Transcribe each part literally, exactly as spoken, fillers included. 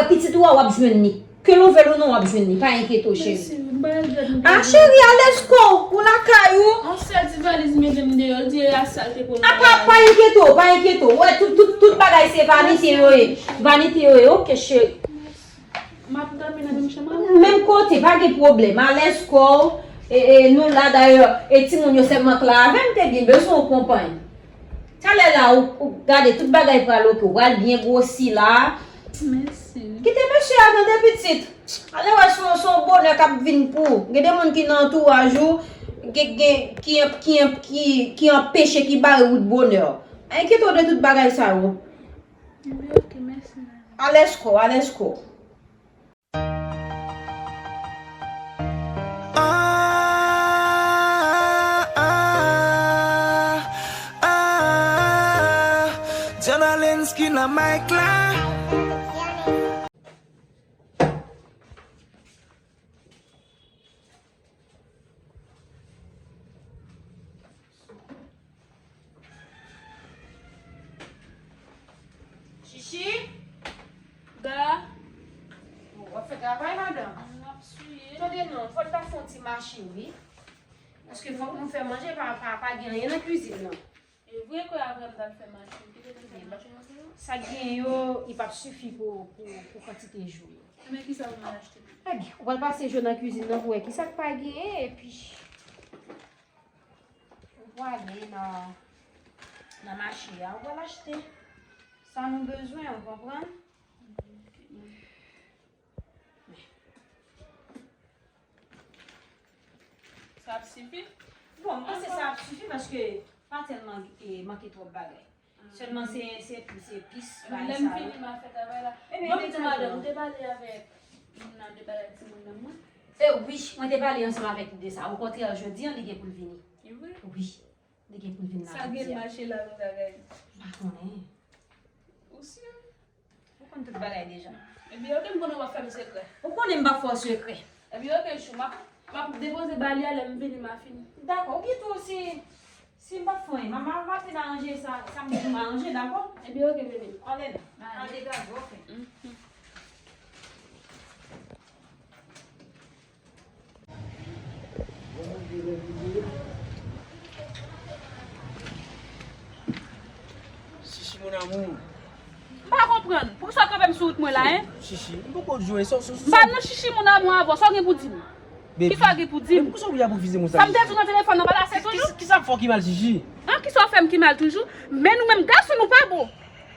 Pitit ou a, w ap jwenn li. Ke nou vle l ou non, w ap jwenn li. Pa enkyete w, cheri. Mèsi, m pa regrèt m te vini. A, cheri, alèz kò w, ou lakay ou. Yon sèl ti valiz mete m deyò, l di e a sa l te pran. A, pa, pa enkyete w, pa enkyete w. Wè, tout, tout, tout bagay se vanite yo ye. Vanite yo ye, oke, cheri. M ap dòmi nan menm chanm avè w. Menm kote, pa gen pwoblèm. Alèz kò w, e, e, nou la dayè, e timoun yo sèlman k la avè m, te byen bezwen w konprann. Talè la, ou, ou gade tout bagay pral oke, ou pral byen gwosi la. Mèsi. Kite mesye a tande pitit. Ale wè se yon, se yon bonè k ap vin pou ou. Gen de moun ki nan antouraj ou, gen, gen, ki, ki, ki, ki anpeche, ki bare wout bonè. Enkyete w de tout bagay sa yo. Ebyen, oke, mèsi, manmi. Alèz kò w, alèz kò w. Ah, ah, ah, ah. Diana Lensky nan mic la. Chichi? Da. Oh, w ap fè travay, madanm? M ap siye. Tande non, fò n ta fè yon ti mache, wi. Paske fòk nou fè manje, pa, pa, pa gen anyen nan kwizin nan. E vre ke apre m t al fè mache, m te gentan fè mache ansanm. Sa k gen yo, li p ap sifi pou, pou, pou kantite jou yo. Ebyen, kisa ou pral achte? Ebyen, ou pral pase jou nan kwizin nan pou wè kisa k pa genyen, epi ou prale nan, nan mache a, ou pral achte sa nou bezwen, ou konprann? Sa ap sifi? Bon, m panse sa ap sifi paske pa tèlman, e, manke twòp bagay. Sèlman se, se, se plis bagay sa yo. Lè m fini, m a fè travay la. Ebyen, bon, m di madanm, ou te pale avèk youn nan de bagay timoun nan mwen? E wi, mwen te pale ansanm avèk li de sa. Okontrè, jodi a, li gen pou l vini. Li vre? Wi, li gen pou l vin la jodi a. Sa gen mache la, nou ta gade. M pa konnen. Ou si? Ou konn tout bagay deja. Ebyen, oke, m konnen w ap fè m sekrè. Ou konnen m p ap fè w sekrè. Ebyen, oke, chou, m ap, m ap depoze ba li a, lè m vini, m a fini. Dakò, ou gen tou si, si m p ap fè anyen, m a, m a, m a fin aranje sa, sa m di m aranje, dakò? Ebyen, oke, bebe. Ale, ale, ale, dakò, oke. Mhm. Chichi, mon amour. M pa konprann. Poukisa w kanpe m sou wout mwen la, en? Chichi, m poko jwe, sa, sa, sa. M pa nan chichi, mon amour, avè w. Sa w gen pou di m? Baby. Kisa w gen pou di m? Poukisa w ap refize mwen sa, Chichi? Sa m te di w nan telefòn nan pa pase toujou? Kisa, kisa m fè w ki mal, Chichi? An, kisa w fè m ki mal toujou? Men nou menm gason, nou pa bon.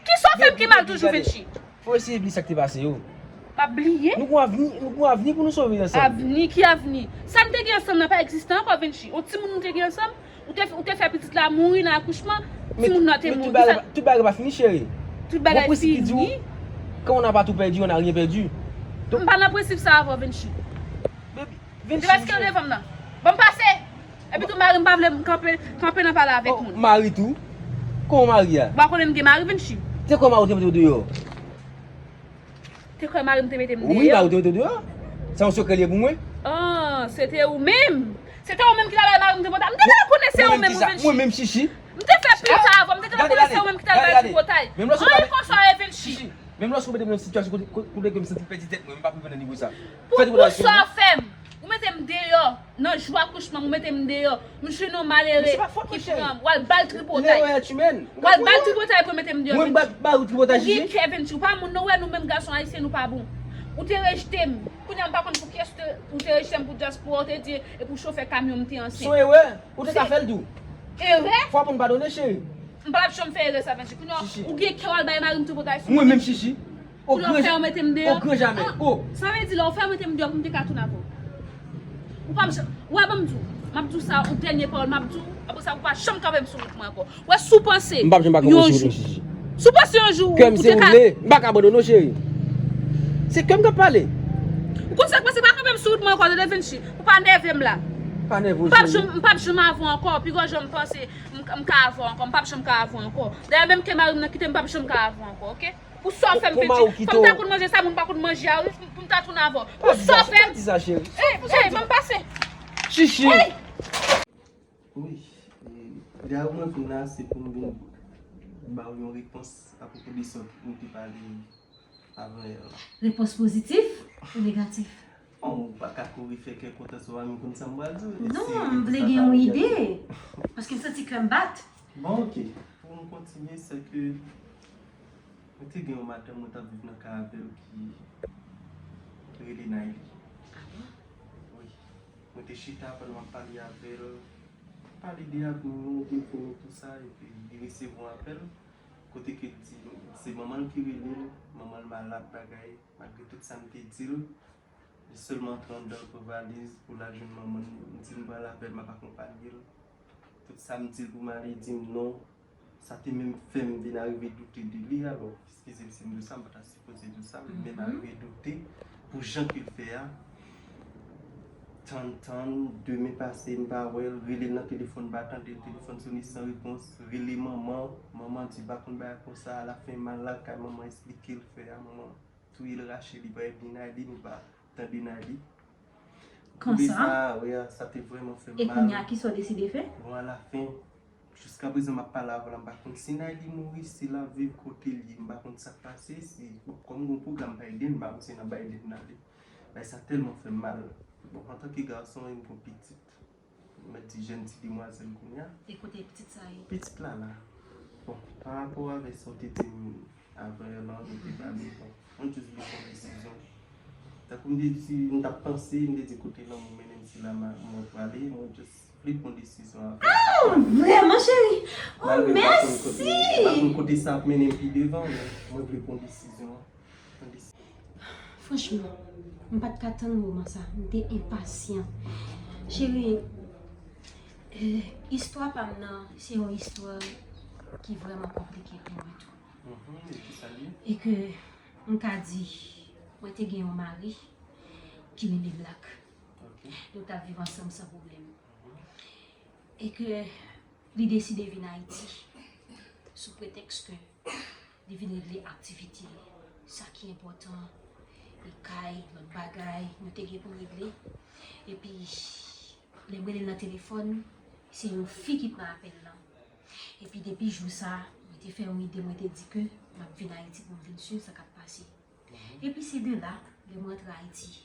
Kisa w fè m ki mal toujou, Vinci? Fò eseye bliye sa k te pase yo. M ap bliye? Nou gon avni, nou gon avni pou nou sove ansanm. Avni? Ki avni? Sa n te gen ansanm nan pa egziste ankò, Vinci. Yon timoun nou te gen ansanm, ou te, ou te fè pitit la mouri nan akouchman, timoun nan te mouri. Men tout bagay pa, tout bagay pa fini, cheri. Tout bagay fini? Gon prensip ki di w, quand on n'a pas tout perdu, on n'a rien perdu. Donk, m pa nan prensip sa avè w, Vinci. Baby, Vinci, depaske w devan m nan. Ban m pase! Epi tou mari m pa vle m kanpe, kanpe nan pale avèk moun. Oh, mari tou? Kòman mari a? Ou pa konnen m gen mari, Vinci? Te kwè mari w te mete w deyò? Te kwè mari m te mete m deyò? Wi, mari w te mete w deyò. Se yon sekrè li ye pou mwen? Ah, se te ou menm. Se te ou menm ki ta bay mari m tripotay. M te gentan konnen se ou menm, Vinci. Mwen menm, Chichi. M te fè pita avè w. M te gentan konnen se ou menm ki ta bay tripotay. An, e konsa w ye, Vinci. Menm lòske w mete m nan sitiyasyon kote, kote, kote ke m santi m pèdi tèt mwen, m p ap rive nan nivo sa. Pou, pou sa w fè m, ou mete m deyò nan jou akouchman m, ou mete m deyò. M jwenn yon malere ki pran m, w al ba l tripotay. W al ba l tripotay pou mete m deyò, Vinci. Ou gen kè, Vinci, ou pa moun non, w wè nou menm gason ayisyen, nou pa bon. Ou te rejte m. Kounye a m pa konn pou kiyès ou te, ou te rejte m, pou dyaspora, ou te di e pou chofè kamyon m te ansent. Se yon erè, ou te ka fè l tou. Erè? Fò w aprann padone, cheri. M pa t ap janm fè erè sa, Vinci. Kounye a, ou gen kè w al bay mari m tripotay sou mwen. Mwen menm, Chichi. Kounye a, w fè yo mete m deyò. Au grand jamais. Ah, sa vle di, lè w fè yo mete m deyò, pou m te ka tounen avè w. Ou p ap janm, w a ban m di w. M ap di w sa, yon dènye pawòl m ap di w. Apre sa, ou pa janm kanpe m sou wout mwen ankò. W a, si w panse yon jou, si w panse yon jou, ou te ka. Kè m se ou vle, m pa ka abandone w, cheri. Se kè m k ap pale. Ou konn sa k pase, pa kanpe m sou wout mwen ankò, tande, Vinci. Ou pa nève m la. Pa nève w, cheri. M p ap janm, m p ap janm avè w ankò. Pi gwo jan m panse, M, m ka avè w ankò, m p ap janm ka avè w ankò. Dayè, menm ke mari m nan kite m, m p ap janm ka avè w ankò, oke? Pou sa w fè m, Vinci. Fò m ta konn manje sa moun pa konn manje a, wi, pou m ta tounen avè w. Pou sa w fè m. Pa di sa, cheri. Ey, ey, ban m pase. Chichi. Ey! Wi, e, dayè mwen vin la, se pou m vin ba w yon repons apwopo de sa nou te pale Avan yè la. Repons pozitif ou negatif? Bon, ou pa ka kouri fè kè kontan sou a, m konn sa m pral di w. Non, m vle gen yon ide. Paske m santi kè m bat. Bon, ok. Pou m kontinye, se ke mwen te gen yon madanm mwen t ap viv nan kay avè l ki rele Nayli. Ah bon? Wi. Mwen te chita pandan m ap pale avè l, pale de avni nou, de fini, tou sa, epi li resevwa yon apèl, kote ke l di se manman l ki rele l, manman l malad bagay, malgre tout sa m te di l, li sèlman antre anndan l pran valiz pou l al jwenn manman l, m di m pral avè l, m ap akonpanye l. Tout sa m di l pou m ale, li di m non. Sa te menm fè m vin arive doute de li, alò, eskize m si m di w sa, m pa ta sipoze di w sa, m menm arive doute pou jan ke l fè a. Tann, tann, demen pase, m pa wè l, rele l nan telefòn, m pa tande l, telefòn sone san repons, rele manman, manman di l pa konn bagay konsa, alafen m al lakay manman, esplike l fè a, manman touye l rache, li pa vin Nayli, nou pa tande Nayli. Konsa? Wi, sa te vrèman fè m mal. E kounye a, kisa w deside fè? Bon, alafen, jiskaprezan m ap pale avè w la, m pa konn si Nayli mouri, si l ap viv, kote l ye, m pa konn sa k pase, si, bon, kòm gon pwogram Biden, m pa konn si nan Biden l ale. Bagay sa tèlman fè m mal. Bon, antanke gason, e m gon pitit. M mèt di jèn ti demwazèl kounye a. E kote pitit sa ye? Pitit la la. Bon, pa rapò avèk sa w te di m avan yè lan, nou te pale, bon, mwen jis vle pran desizyon. Tankou m te di, m t ap panse, m te di kote lanmou mennen m, se la m ap prale, mwen jis vle pran desizyon avè w. Ah, vrèman, cheri? Oh, mèsi! Malgre m pa konn kote, m pa konn kote sa ap mennen m pi devan, men mwen vle pran desizyon an. Franchman, m pa t ka tann moman sa. M te enpasyan. Cheri, eh, istwa pa m nan, se yon istwa ki vrèman konplike pou mwen tou. Mhm, e kisa l ye? E ke m ka di, mwen te gen yon mari ki rele Black. Ok. Nou t ap viv ansanm san pwoblèm. Mhm. E ke li deside vin Ayiti sou pretèks ke li vin regle aktivite li. Sa ki enpòtan, e kay, lòt bagay, nou te gen pou regle. Epi, lè m rele l nan telefòn, se yon fi ki pran apèl lan. Epi depi jou sa, mwen te fè yon ide, mwen te di ke m ap vin Ayiti pou m vin swiv sa k ap pase. Epi se de la, lè m rantre Ayiti,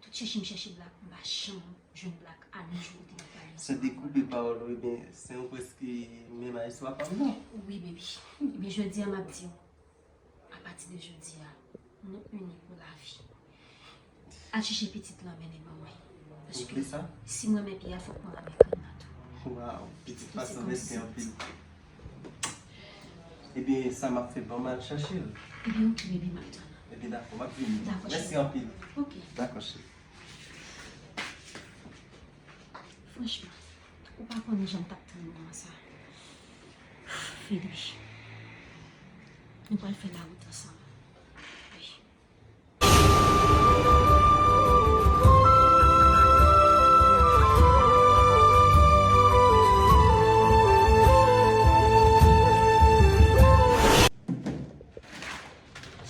tout chèche m chèche Black, m pa janm jwenn Black a ni jou kote m ap pale ansanm avè l. San dekoupe pawòl ou, ebyen, se yon prèske menm a istwa pa m nan. Wi, baby. Ebyen, jodi a, m ap di w, apati de jodi a, nou ini pou lavi. Al chèche pitit lan mennen ban mwen. Paske si m renmen pye a, fòk mwen renmen grenn nan tou. Waw, pitit pa sanble, mèsi anpil. Ebyen, sa m ap fè, ban m al chache l. Ebyen, ok, baby, m ap tann ou. Ebyen, dakò, m ap vini. Dakò, cheri. Mèsi anpil. Ok. Dakò, cheri. Franchman, ou pa konnen jan m t ap tann moman sa. Fede, nou pral fè lawout ansanm. Wi.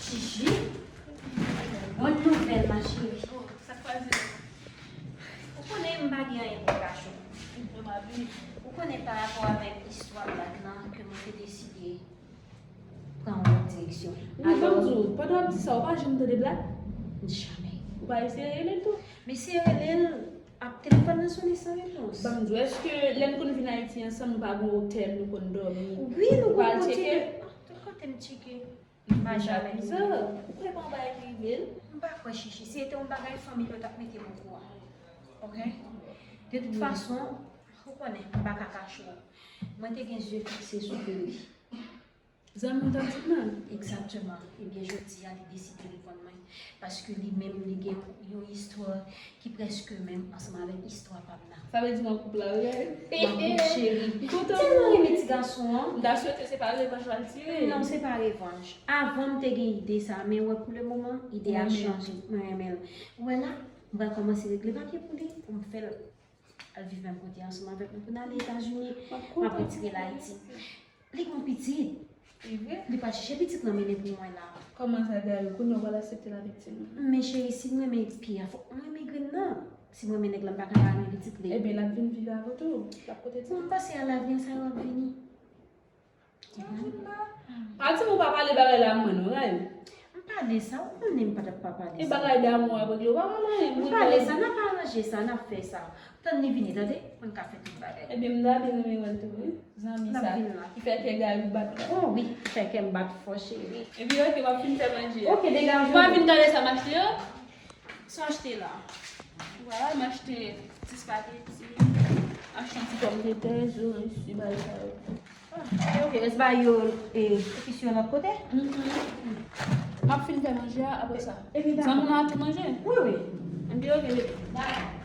Chichi, bòn nouvèl, ma chérie. Sa k pase? Ou konnen m pa gen anyen pou m kache w. Ou konnen pa rapò avèk istwa Black lan ke mwen te deside pran yon lòt direksyon. Wi, ban m di w, pandan w ap di sa, ou pa janm tande Black? Jamè. Ou pa eseye rele l tou? M eseye rele l, ap, telefòn nan sonnen san repons. Ban m di w, èske lè n konn vin Ayiti ansanm, nou pa gen yon otèl nou konn dòmi? Wi, nou gon kote. Tout kote m tcheke, m pa jamè twouve l. Ou kwè pa yon bagay ki rive l? M pa kwè, Chichi. Si se te yon bagay, fanmi l yo t ap mete m okouran. Ok? De tout fason, ou konnen, m pa ka kache w. Mwen te gen zye fikse sou Fede. Zanmi w toksik nan? Egzakteman. Ebyen, jodi a, li deside reponn mwen. Paske li menm, li gen yon istwa ki prèske menm ansanm avèk istwa pa m nan. Sa vle di m an koup la, wi. M an koup, cheri. M tèlman renmen ti gason an. M ta swete se pa revanj w al tire. Non, se pa revanj. Avan m te gen ide sa, men wè pou le moman, ide a chanje. Mwen renmen l. Ou wè la, m pral kòmanse regle papye pou li, pou m fè l al viv menm kote ansanm avèk mwen pou n ale Etazini. M ap retire l Ayiti. Li gon pitit. Li vre? Li pral chèche pitit lan mennen pou mwen la. Kòman sa, Gary? Kounye a w pral aksepte l avèk timoun? Men cheri, si m renmen pye a, fòk mwen renmen grenn nan. Si m renmen nèg lan, m pa ka pa renmen pitit li. Ebyen, l ap vin viv avè w tou. L ap pote timoun. Bon, m panse a lavi an sa yo ap vini. Ou konprann? Pa di m ou pa pale bagay la ak mwen non, Gary. M Pale sa, ou konnen m pa t ap pa pale E sa. Bagay damou ap regle, ou pa pale anyen. M pale sa, n ap aranje sa, n ap fè sa. Tann li vini, tande? Mwen ka fè tout bagay. Ebyen, m ta byen renmen wè l tou, wi. Zanmi N ap sa. Vin la. Ki fè kè Gary bat la. Oh wi, fè kè m bat fò, cheri. Epi, ok, w ap fin fè manje. Ok, degaje. Ou pa vin gade sa m achte yo? Sa w achte la? Vwala, m achte ti spageti. M achte yon ti pòmdetè, zo, isi, bagay sa yo. Ok, ok. Rès bagay yo, e, epis yo lòt kote? M ap fin fè manje a, apre sa. Epi, dakò. Zanmi nan ap manje. Wi, wi. Epi, ok, bebe.